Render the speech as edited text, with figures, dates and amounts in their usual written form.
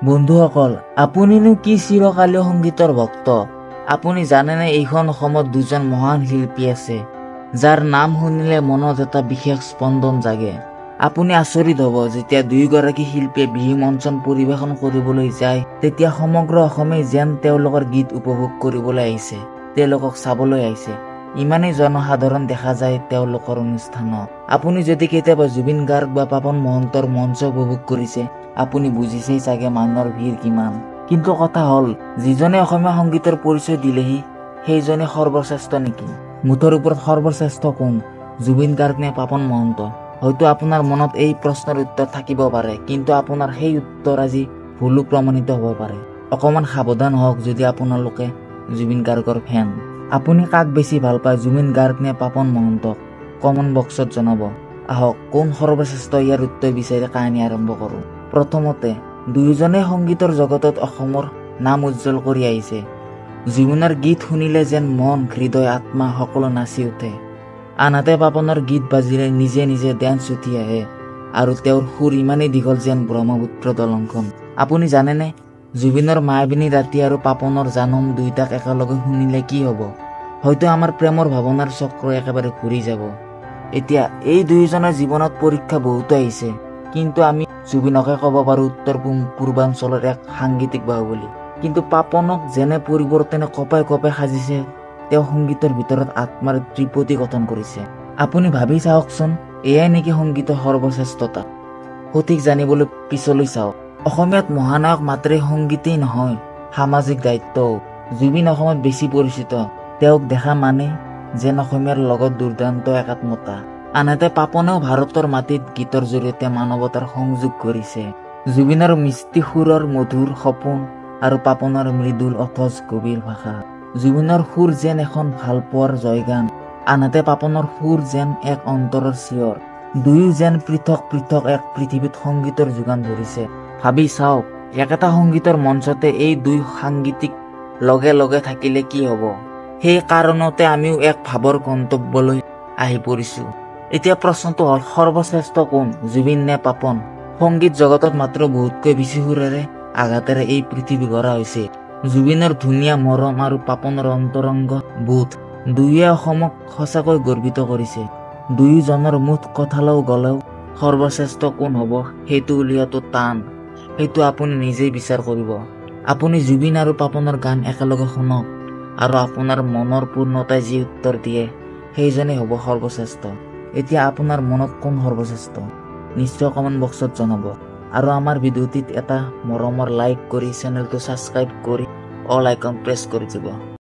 বন্ধুসকল, আপুনিনো কি চিৰকালীয় সংগীতৰ ভক্ত? আপুনি জানেনে এইখন অসমত দুজন মহান শিল্পী আছে, যাৰ নাম শুনিলে মনত এটা বিশেষ স্পন্দন জাগে। আপুনি আচৰিত হ'ব, যেতিয়া দুয়োগৰাকী শিল্পীয়ে বিহু মঞ্চন পৰিৱেশন কৰিবলৈ যায়, তেতিয়া সমগ্ৰ অসমেই যেন তেওঁলোকৰ গীত উপভোগ কৰিবলৈ আহিছে, তেওঁলোকক চাবলৈ আহিছে। ইমানেই জনসাধাৰণ দেখা যায় তেওঁলোকৰ অনুষ্ঠানত। আপুনি যদি কেতিয়াবা জুবিন গাৰ্গ বা পাপন মহন্তৰ মঞ্চ উপভোগ কৰিছে, আপুনি বুজিছেই চাগে মানুহৰ ভিৰ কিমান। কিন্তু কথা হ'ল, যিজনে অসমীয়া সংগীতৰ পৰিচয় দিলেহি, সেইজনে সৰ্বশ্ৰেষ্ঠ নেকি? মুঠৰ ওপৰত সৰ্বশ্ৰেষ্ঠ কোন, জুবিন গাৰ্গ নে পাপন মহন্ত? হয়তো আপোনাৰ মনত এই প্ৰশ্নৰ উত্তৰ থাকিব পাৰে, কিন্তু আপোনাৰ সেই উত্তৰ আজি ভুলো প্ৰমাণিত হ'ব পাৰে। অকণমান সাৱধান হওক যদি আপোনালোকে জুবিন গাৰ্গৰ ফেন। আপুনি কাক বেছি ভাল পায়, জুবিন গাৰ্গ নে পাপন মহন্তক? কমেণ্ট বক্সত জনাব। আহক, কোন সৰ্বশ্ৰেষ্ঠ ইয়াৰ উত্তৰ বিচাৰি কাহিনী আৰম্ভ কৰোঁ। প্ৰথমতে, দুয়োজনে সংগীতৰ জগতত অসমৰ নাম উজ্জ্বল কৰি আহিছে। জুবিনৰ গীত শুনিলে যেন মন, হৃদয়, আত্মা সকলো নাচি উঠে। আনহাতে পাপনৰ গীত বাজিলে নিজে নিজে ডেন্স উঠি আহে আৰু তেওঁৰ সুৰ ইমানেই দীঘল যেন ব্ৰহ্মপুত্ৰ দলংখন। আপুনি জানেনে জুবিনৰ মায়াবিনী ৰাতি আৰু পাপনৰ জানম দুয়োটাক একেলগে শুনিলে কি হ'ব? হয়তো আমাৰ প্ৰেমৰ ভাৱনাৰ চক্ৰ একেবাৰে ঘূৰি যাব। এতিয়া এই দুয়োজনৰ জীৱনত পৰীক্ষা বহুতো আহিছে, কিন্তু আমি জুবিনকে ক'ব পাৰোঁ উত্তৰ পূৰ্বাঞ্চলৰ এক সাংগীতিক বাহুবলী। কিন্তু পাপনক যেনে পৰিৱৰ্তনে কঁপাই কঁপাই সাজিছে, তেওঁ সংগীতৰ ভিতৰত আত্মাৰ ত্ৰিপতি গঠন কৰিছে। আপুনি ভাবি চাওকচোন, এয়াই নেকি সংগীতৰ সৰ্বশ্ৰেষ্ঠতা? সঠিক জানিবলৈ পিছলৈ চাওক। অসমীয়াত মহানায়ক মাত্ৰেই সংগীতেই নহয়, সামাজিক দায়িত্বও। জুবিন অসমত বেছি পৰিচিত, তেওঁক দেখা মানে যেন অসমীয়াৰ লগত দুৰ্দান্ত একাত্মতা। আনহাতে পাপনেও ভাৰতৰ মাটিত গীতৰ জৰিয়তে মানৱতাৰ সংযোগ কৰিছে। জুবিনৰ মিষ্টি সুৰৰ মধুৰ সপোন আৰু পাপনৰ মৃদুল অথচ গভীৰ ভাষা। জুবিনৰ সুৰ যেন এখন ভালপোৱাৰ জয়গান, আনহাতে পাপনৰ সুৰ যেন এক অন্তৰৰ চিঞৰ। দুয়ো যেন পৃথক পৃথক এক পৃথিৱীত সংগীতৰ যোগান ধৰিছে। ভাবি চাওক, একেটা সংগীতৰ মঞ্চতে এই দুই সাংগীতিক লগে লগে থাকিলে কি হ'ব? সেই কাৰণতে আমিও এক ভাৱৰ গন্তব্যলৈ আহি পৰিছোঁ। এতিয়া প্ৰশ্নটো হ'ল, সৰ্বশ্ৰেষ্ঠ কোন, জুবিন নে পাপন? সংগীত জগতত মাত্ৰ বহুতকৈ বেছি সুৰেৰে আঘাতেৰে এই পৃথিৱী গঢ়া হৈছে। জুবিনৰ ধুনীয়া মৰম আৰু পাপনৰ অন্তৰংগ বোধ দুয়োৱে অসমক সঁচাকৈ গৰ্বিত কৰিছে। দুয়োজনৰ মুঠ কথালৈ গ'লেও সৰ্বশ্ৰেষ্ঠ কোন হ'ব সেইটো উলিওৱাটো টান। সেইটো আপুনি নিজেই বিচাৰ কৰিব। আপুনি জুবিন আৰু পাপনৰ গান একেলগে শুনক আৰু আপোনাৰ মনৰ পূৰ্ণতাই যি উত্তৰ দিয়ে, সেইজনেই হ'ব সৰ্বশ্ৰেষ্ঠ। এতিয়া আপোনাৰ মনত কোন সৰ্বশ্ৰেষ্ঠ, নিশ্চয় কমেণ্ট বক্সত জনাব। আৰু আমাৰ ভিডিঅ'টিত এটা মৰমৰ লাইক কৰি চেনেলটো ছাবস্ক্ৰাইব কৰি অল আইকন প্ৰেছ কৰি দিব।